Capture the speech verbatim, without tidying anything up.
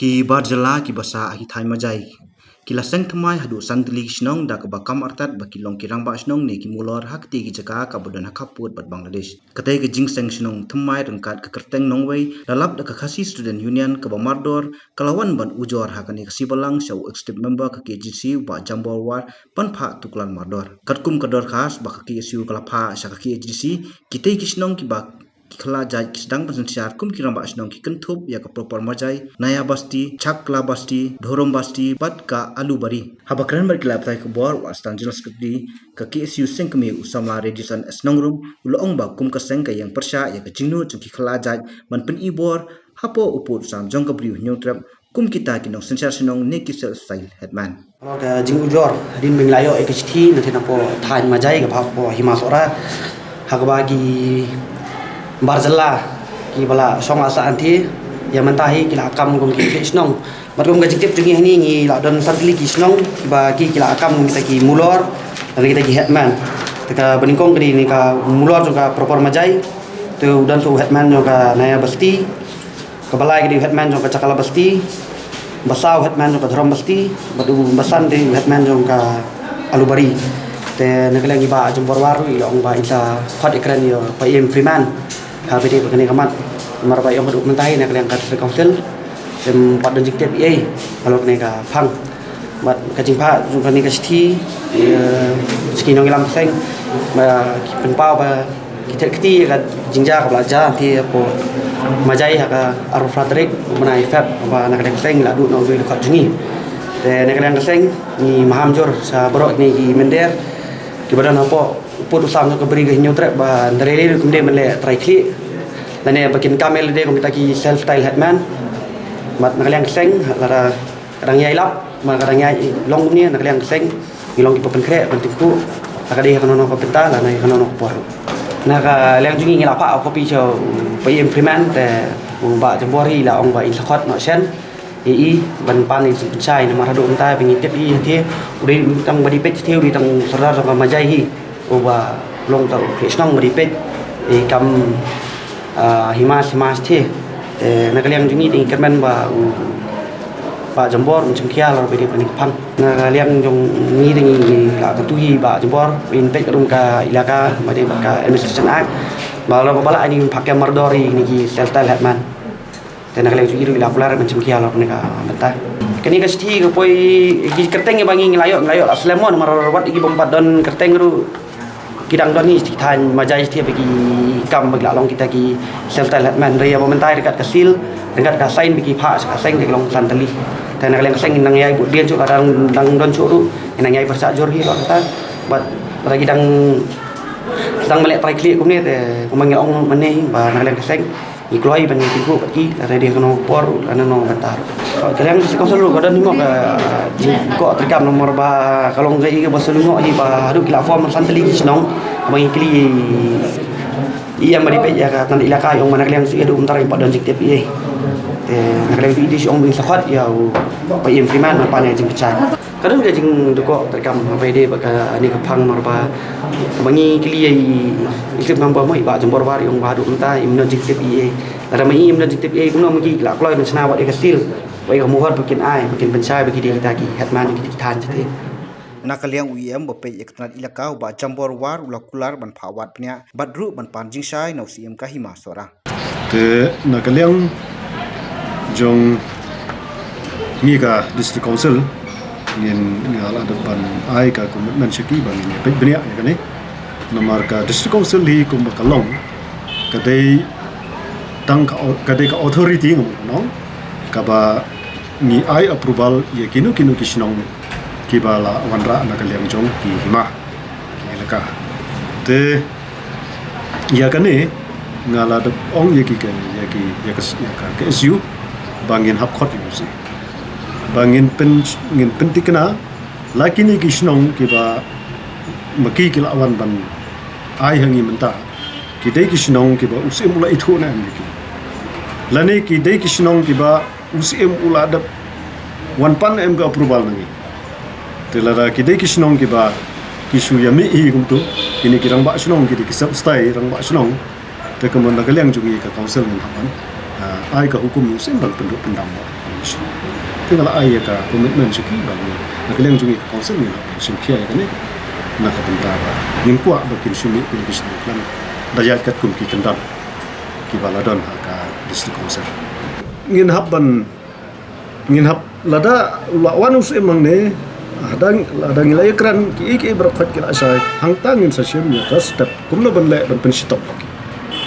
Ki bar jylla kiba sah ha ki thaiñ Majai ki la seng thymmai haduh san tylli ki shnong da kaba kam artat ba ki long ki rangbah shnong ne ki mulor ha katei ki jaka kaba don ha khappud bad Bangladesh. Katei ka jingseng shnong thymmai ryngkat ka kyrteng nongwei la lap da ka Khasi Student Union kaba mardor ka la wan ban ujor ha kane ka sngi balang sha u Executive Member ka K H A D C u Bah Jambor War ban phah tuklar mardor. Katkum ka dorkhas ba ka K S U ka la phah sha ka K H A D C, kitei ki shnong kiba ki khlad jait ki sdang ban synshar kum ki rangbah shnong ki kynthup ïa ka Proper Majai, Naya Basti, Chakla Basti, Dhorom Basti bad ka Alubari. Haba kren bad ki lad pathai khubor, u Assistant General Secretary ka K S U Sengkmie u samla Redison S Nongrum u la ong ba kum ka seng ka ïeng pyrshah ïa ka jingnud jong ki khlad jait ban pyni bor hapoh u pud u sam jong ka briew Hynñiewtrep kum kita ki nongsynshar shnong ne ki self style headman. Halor ka jingujor hadien ba ngi la ïoh ïa ka shithi na thaiñ hapoh thaiñ Majai kaba hapoh Hima Sohra, ha kaba ki bar jylla kiba la shong la sah hangtei ïa mynta hi ki la kam kum ki khlieh shnong. Bad kum ka jingtip jong ngi hangne ngi la don san tylli ki shnong kiba ki ki la kam kum kita ki mulor lane kita ki headman. Te kaba nyngkong ka dei ne ka mulor jong ka Proper Majai, te u don sa u headman jong ka Naya Basti, kaba lai ka dei u headman jong ka Chakala Basti, ba saw u headman jong ka Dhorom Basti, bad u ba san dei u headman jong ka Alubari. Te na ka liang i Bah Jambor War ruh i la ong ba in sa khot ïakren ïa u Bah Ian Freeman ha ba dei ba kane ka mat. Namar ba i ong haduh mynta hi na ka liang ka District Council ym pat don jingtip ei ei halor kane ka phang. Bad ka jingphah jong kane ka shithi, eh, sha ki nongïalam seng ba ki pynpaw ba ki thied kti ïa ka jingjia kaba la jia hangtei hapoh Majai ha ka arphew phra tarik u bnai Feb, ba na ka liang ka seng la duh na u dkhot jong ngi. Te na ka liang ka seng ngi maham jur sha baroh kine ki mynder kiba don hapoh u pud u sam jong ka bri ka Hynñiewtrep ba ynda lei lei ruh kim dei ban leh trai khlieh lane ba kin kam ïa lade kum kita ki self style headman. Bad na ka liang ka seng lada ka dang ïai lap, ma ka dang ïai long kumne, na ka liang ka seng ngi long kiba pynkhreh, pyntyngkhuh, ha ka dei ha kano kano ka bynta lane ha kano kano ka por. Na ka liang jong ngi ngi la phah kopi sha u Bah Ian Freeman, te u Bah Jambor hi la ong ba in sa khot noh shen ïa i ban pan ïa i jingpynshai, namar haduh mynta ba ngi tip i hangtei u dei tang ba dei peit hangtei, u dei tang u sordar jong ka Majai hi. Uba long tang u khlieh shnong ba dei peit i kam, ah, hima hima shatei. Te na ka liang jong ngi te ngi kyrmen ba u Bah Jambor un shim khia halor ba dei kane ka phang. Na ka liang jong ngi te ngi la kyntu hi Bah Jambor, in peit ka dei ka ilaka ba dei bad ka Administration Act, ba halor ba la ai ni phah kem mardor ïa kine ki self style headman. Te na ka liang jong ngi ruh ngi la kular ban shim khia halor kane ka bynta. Kane ka shithi ka poi, ki kyrteng ba ngi ngi la ïoh, ngi la ïoh la slem mo, namar wat ki bym pat don kyrteng ruh ki dang don hi sha ki thaiñ Majai shatei ba ki kam ba ki la long kita ki self style headman. Hynrei ïa ba mynta ryngkat ka seal, ryngkat ka sign ba ki phah sha ka seng te ka long san tylli. Te na ka liang ka seng nang ïai bud dien shuh, ka dang dang don shuh ruh nang ïai pyrshah jur hi halor kata. Bad lada ki dang dang ban leh trai khlieh kumne te kumba ngi la ong mynne ba na ka liang ka seng ngi kloi ban ïatyngkhuh bad ki, lada dei kano ka por, lada kano ka bynta ruh. Ka liang District Council ruh ka don hi mo ka jingkoh treikam, namar ba ka long kaei kaba sngewlyngngoh hi ba haduh ki la form san tylli ki shnong, ba ngi kylli i em ba dei peit ïa ka tnat ilaka, i ong ba na ka liang shu ïa duh mynta ruh im pat don jingtip ei ei. Te na ka liang shu i dei shu ong ba in sa khot ïa u Bah Ian Freeman ban pan ïa ka jingpynshai. Ka don ka jingdukok treikam haba ïadei bad kane ka phang, namar ba, ba ngi kylli ïa i Executive Member mo, i Bah Jambor War, i ong ba haduh mynta im don jingtip ei ei. Lada ma i im don jingtip ei ei, kumno ma ki la kloi ban shna wat ïa ka seal, wat ïa ka mohor ba kin ai, ba kin pynshai ba ki dei kita ki headman jong kita ki thaiñ shatei. Na ka liang u E M ba peit ïa ka tnat ilaka u Bah Jambor War u la kular ban phah wad bniah bad ruh ban pan jingshai na u Syiem ka Hima Sohra. Te na ka liang jong ngi ka District Council ngin, nga la dep ban ai ka commitment sha ki ba ngin ïa peit bniah ïa kane. Namar ka District Council hi kumba ka long, ka dei tang ka au-, ka dei ka authority ngam nong, kaba ngi ai approval ïa kino kino ki shnong kiba la wanrah na ka liang jong ki hima, ki elaka. Te ïa kane nga la dep ong ïa ki, ka, ïa ki, ïa ka, ïa ka K S U ba ngin hap khot ïa u C, ba ngin pyn, ngin pyntikna la kine ki shnong kiba ma ki ki la wan ban ai ha ngi mynta, ki dei ki shnong kiba u Syiem u la ithuh ne em ïa ki, lane ki dei ki shnong kiba u Syiem u la dep wan pan ne em ka approval na ngi. Te lada ki dei ki shnong kiba ki shu ïa mih hi kumto, kine ki rangbah shnong, ki dei ki sep stai rangbah shnong, te kumno na ka liang jong ngi ka council ngin hap ban, ah, ai ka hukum u Syiem ban pynduh pyndam. Te nga la ai ïa ka commitment sha ki ba ngi na ka liang jong ngi ka council ngin hap ban shim khia ïa kane na ka bynta ba ngin kwah ba kin shu mih kin ki shnong khlem da ïaid katkum ki kyndon kiba la don ha ka district council. Ngin hap ban ngin hap lada la wan u syiem hangne, lada lada ngi la ïakren ki ei ki ei baroh khoit ki la shai, hangta ngin sa shim ïa ka step kumno ban leh ban pynshitom ïa ki.